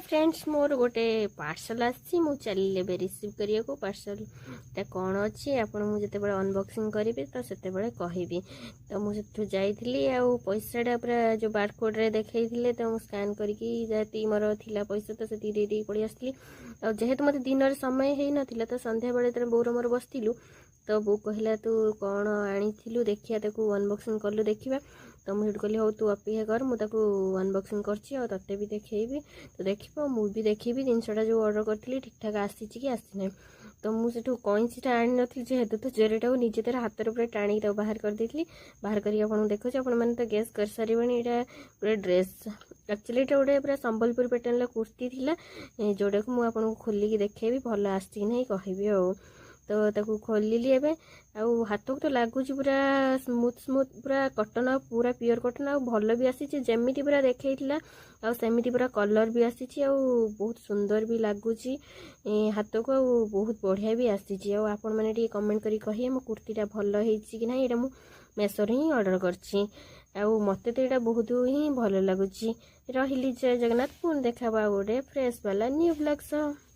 Friends, ମୋର ଗୋଟେ parcel ଆସିଛି। ମୁଁ ଚାଲିଲି ଏବେ ରିସିଭ୍ କରିବାକୁ। ପାର୍ସଲ୍ଟା କ'ଣ ଅଛି, ଆପଣ ମୁଁ ଯେତେବେଳେ ଅନବକ୍ସିଂ କରିବି ତ ସେତେବେଳେ କହିବି। ତ ମୁଁ ସେଠୁ ଯାଇଥିଲି ଆଉ ପଇସାଟା ପୁରା ଯେଉଁ ବାରକୋଡ଼୍ରେ ଦେଖେଇଥିଲେ, ତ ମୁଁ ସ୍କାନ୍ କରିକି ଯେତିକି ମୋର ଥିଲା ପଇସା ତ ସେତିକି ଦେଇ ଦେଇକି ପଳେଇ ଆସିଥିଲି। ଆଉ ଯେହେତୁ ମୋତେ ଦିନରେ ସମୟ ହେଇନଥିଲା, ତ ସନ୍ଧ୍ୟାବେଳେ ଯେତେବେଳେ ବୋଉର ମୋର ବସିଥିଲୁ, ତ ବୋଉ କହିଲା, "ତୁ କ'ଣ ଆଣିଥିଲୁ ଦେଖିବା, ତାକୁ ଅନବକ୍ସିଂ କଲୁ ଦେଖିବା।" ତ ମୁଁ ସେଠୁ କହିଲି, "ହଉ, ତୁ ଅପେକ୍ଷା କର, ମୁଁ ତାକୁ ଅନବକ୍ସିଂ କରୁଛି ଆଉ ତତେ ବି ଦେଖେଇବି। ତ ଦେଖିବ, ମୁଁ ବି ଦେଖିବି ଜିନିଷଟା ଯେଉଁ ଅର୍ଡ଼ର କରିଥିଲି ଠିକ୍ଠାକ୍ ଆସିଛି କି ଆସିନାହିଁ।" ତ ମୁଁ ସେଠୁ କଇଁଚିଟା ଆଣିନଥିଲି ଯେହେତୁ, ତ ଜରିଟାକୁ ନିଜେ ତାର ହାତରେ ପୁରା ଟାଣିକି ତାକୁ ବାହାର କରିଦେଇଥିଲି। ବାହାର କରିକି ଆପଣଙ୍କୁ ଦେଖୁଛି। ଆପଣମାନେ ତ ଗେସ୍ କରିସାରିବେଣି, ଏଇଟା ପୁରା ଡ୍ରେସ୍। ଆକ୍ଚୁଆଲି ଏଇଟା ଗୋଟେ ପୁରା ସମ୍ବଲପୁର ପ୍ୟାଟର୍ନର କୁର୍ତ୍ତୀ ଥିଲା, ଯେଉଁଟାକୁ ମୁଁ ଆପଣଙ୍କୁ ଖୋଲିକି ଦେଖେଇବି, ଭଲ ଆସିଛି କି ନାହିଁ କହିବି। ଆଉ ତ ତାକୁ ଖୋଲିଲି ଏବେ। ଆଉ ହାତକୁ ତ ଲାଗୁଛି ପୁରା ସ୍ମୁଥ୍ ସ୍ମୁଥ୍, ପୁରା କଟନ୍ ଆଉ ପୁରା ପିଓର କଟନ୍। ଆଉ ଭଲ ବି ଆସିଛି, ଯେମିତି ପୁରା ଦେଖେଇଥିଲା ଆଉ ସେମିତି ପୁରା କଲର୍ ବି ଆସିଛି। ଆଉ ବହୁତ ସୁନ୍ଦର ବି ଲାଗୁଛି ହାତକୁ ଆଉ ବହୁତ ବଢ଼ିଆ ବି ଆସିଛି। ଆଉ ଆପଣମାନେ ଟିକେ କମେଣ୍ଟ କରି କହିବେ ମୋ କୁର୍ତ୍ତୀଟା ଭଲ ହେଇଛି କି ନାହିଁ। ଏଇଟା ମୁଁ ମେସୋରେ ହିଁ ଅର୍ଡ଼ର କରିଛି ଆଉ ମୋତେ ତ ଏଇଟା ବହୁତ ହିଁ ଭଲ ଲାଗୁଛି। ରହିଲି, ଜୟ ଜଗନ୍ନାଥ। ପୁଣି ଦେଖା ଆଉ ଗୋଟେ ଫ୍ରେଶ୍ ବାଲା ନ୍ୟୁ ବ୍ଲଗ୍ ସହ।